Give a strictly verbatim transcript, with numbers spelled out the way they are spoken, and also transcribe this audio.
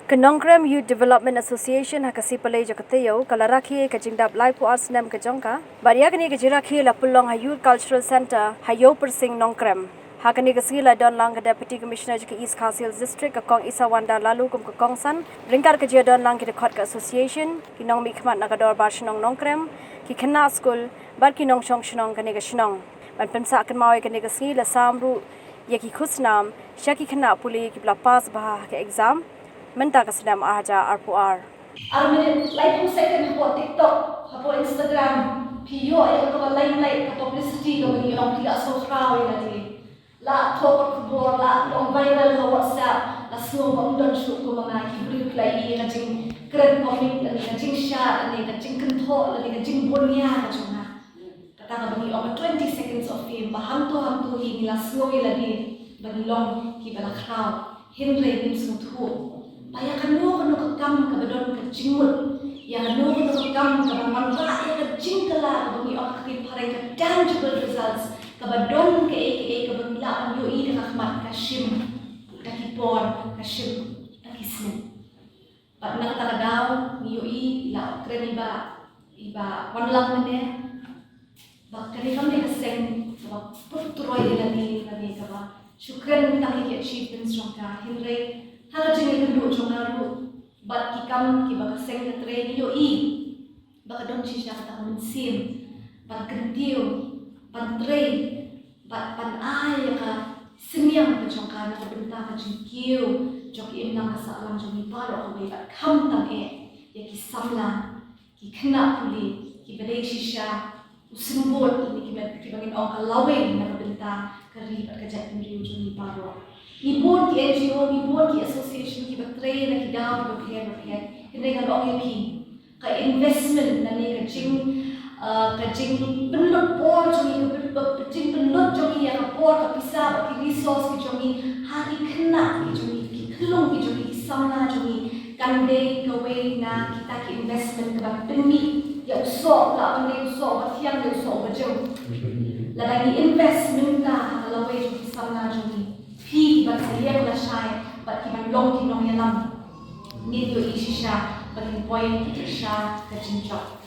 Ka Nongkrem Youth Development Association ha ka sngi Palei jong ka taïew ka la rakhe ka jingdap laiphew ar snem ka jong ka. Bad ïa kane ka jingrakhe la pynlong ha Youth Cultural Centre ha Ïewpyrsing Nongkrem. Ha kane ka sngi la don lang ka Deputy Commissioner jong ka East Khasi Hills District ka Kong Isawanda Laloo kum ka kongsan. Ryngkat ka jingdon lang ki dkhot ka association, ki nongmihkhmat na ka dorbar shnong Nongkrem, ki khynnah skul, bad ki nongshong shnong kane ka shnong. Ban pynsah kynmaw ïa kane ka sngi la sam ruh ïa ki khusnam sha ki khynnah pule kiba la pass bha ha ka exam mynta ka snem ar hajar arphew ar. Ar minit, laiphew second hapoh TikTok, hapoh Instagram, phi ïoh ïa kato ka limelight, ka publicity kaba ngi ong, phi la sngew khraw ïa lade. La thoh kot khubor, la long viral ha WhatsApp, la sngew ba ym don shuh kum ma nga. Ki briew ki la ïohi ïa ka jingkren comic lane ka jingshad lane ka jingkynthoh lane ka jingbun ïa ka jong nga. Kata kaba ngi ong ka twenty seconds of fame, ba hangto hangto hi ngi la sngew ïa lade ba ngi long kiba la khraw. Hynrei ngim sngewthuh ba ïa kano kano ka kam kaba don ka jingmut, ïa kano kano ka kam kaba wanrah ïa ka jingkylla, kaba ngi ong ha ka ktien phareng ka tangible results, kaba don kaei kaei kaba ngi lah ban ïohi da ka khmat, ka shim da ki por, ka shim da ki snem. Bad na kata ka daw ngi ïohi, i la kren i Bah, i Bah Wanlang mynne, ba kane kam dei ka seng kaba put troi ïa lade, lane kaba shu kren tang ïa ki achievements jong ka, hynrei ha ka jingïakynduh jong nga ruh bad ki kam kiba ka seng ka trei, ngi ïohi ba ka don shisha kata ka mynsiem ban kyntiew, ban trei, bad ban ai ïa ka synñiang ka jong ka na ka bynta ka jingkiew jong ki imlang ka sahlang jong ngi baroh kawei, bad khamtam eh ïa ki samla, ki khynnah pule kiba dei shisha u symbud lane kiba, kiba ngin ong ka lawei na ka bynta ka ri bad ka jaitbynriew jong ngi baroh. Ngi bun ki N G O, ngi bun ki association kiba trei na ki daw kiba pher bapher. Hynrei ngan ong ïa phi, ka investment lane ka jing, ah, ka jingpynlut por jong ngi, ka pyn-, ka jingpynlut jong ngi ïa ka por, ka pisa bad ki resource ki jong ngi ha ki khynnah ki jong ngi, ki khyllung ki jong ngi, ki samla jong ngi, kan dei kawei na kita ki investment kaban pynmih ïa u soh, lah ban dei u soh uba thiang ne u soh uba jur. Lada ngi invest mynta ha ka lawei jong ki samla jong ngi, phi kiban sa ïeng lashai bad kiban long ki nongïalam, ngin ïohi shisha ba ngin poi sha ka jingjop.